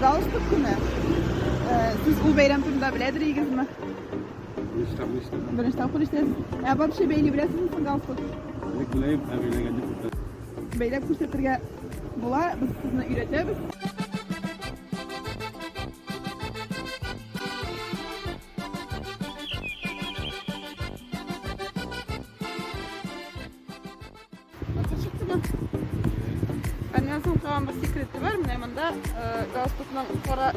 галстук көне. Сез ул бәйрәм турында беләдер идегезме? Беренче тапкыр ишетәм. Беренче тапкыр ишетәсез. Ә вообще бәйли беләсезме соң галстук? Элек беләм, ә бәйләгәнне күптән. Бәйләп күрсәтергә була, без сезне өйрәтәбез. Матур чыктымы? Аннан соң тагын бер секреты бар. Менә монда галстукның кара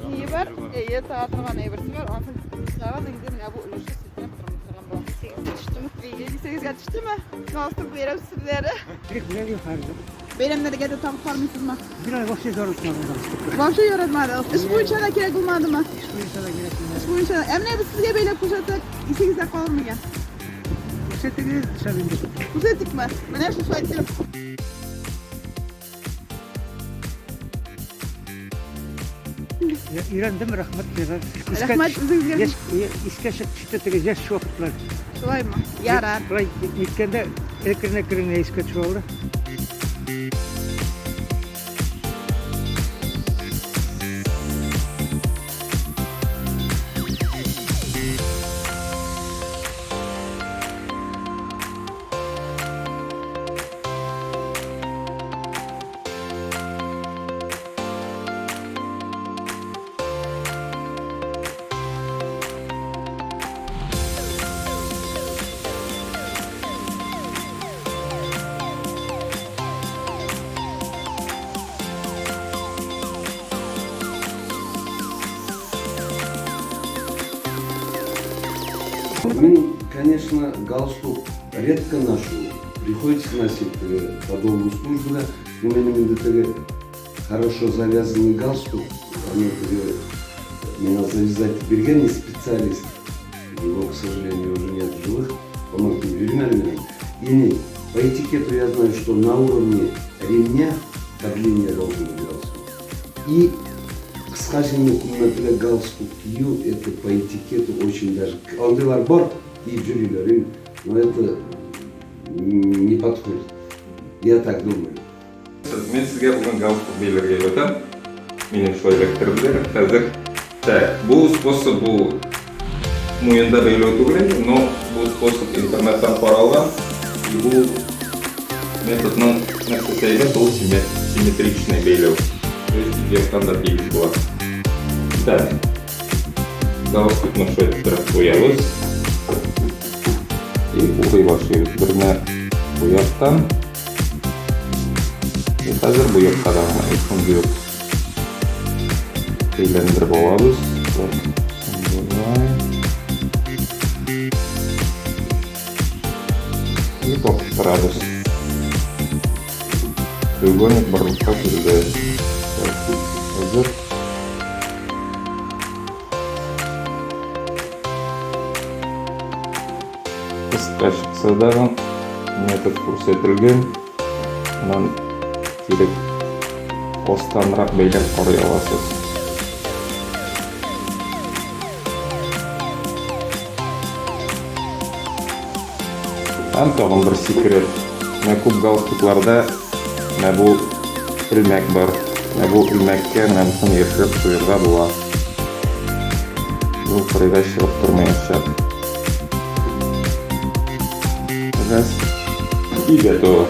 ние бар, әйе, тага торган әйберсе бар. Анысын тагын инде менә бу өлеше селтәнеп тормый торган була. Исегезгә төштеме? Әйе, исегезгә төштеме? Галстук бәйрәм серләре. Бик беләм хәзер. Бәйрәмнәргә дә тагып кармыйсызмы? Бер ай вообще яратмадым галстукны. Вообще яратмадыгыз. Эш буенча да кирәк булмадымы? Эш буенча да кирәк булмады. Эш буенча. Ә менә без сезгә бәйләп күрсәтсәк, исегездә калыр микән? Күрсәтегез, шәп инде. Күрсәтикме? Менә шушылай итеп. Өйрәндем, рәхмәт сезгә. Рәхмәт үзегезгә. Яшь, искә төште теге яшь вакытлар. Шулаймы? Ярар. Шулай ниткәндә әкрен-әкрен искә төшеп алды. Мин, конечно, галстук редко ношу. Приходится носить по долгу службы, да. Но минем инде теге хорошо завязанный галстук, аны теге миңа завязать биргән не специалист. Его, к сожалению, уже нет в живых. Помог мне бирмәде миңа. И по этикету я знаю, что на уровне ремня по длине должен быть галстук. И кыска җиңле күлмәкле галстук кию, это по этикету очень даже... Андыйлар бар, киеп йөриләр, но это не подходит. Я так думаю. Мин сезгә бүген галстук бәйләргә өйрәтәм. Минем шулай эләктерделәр. Хәзер так, бу способ бу муенда бәйләү түгел инде, но бу способ интернеттан каралган. И бу методның нәрсәсе әйбәт, ул симметричный бәйләү. То есть ике яктан да тигез була. Так. Галстукны шулай иттереп куябыз. И укый башлыйбыз. Берне бу яктан. И хәзер бу якка да шундый ук әйләндереп алабыз. Так, болай. И тартыштырабыз. Треугольник барлыкка килде. Так, хәзер кыска чыкса да метод күрсәтелгән. Аннан килеп астанрак бәйләп карый аласыз. Һәм тагын бер секрет. Менә күп галстукларда менә бу элмәк бар. Менә бу элмәккә менә монысын яшереп куярга була. Бу кырыйга чыгып тормаячак. Раз. И готово.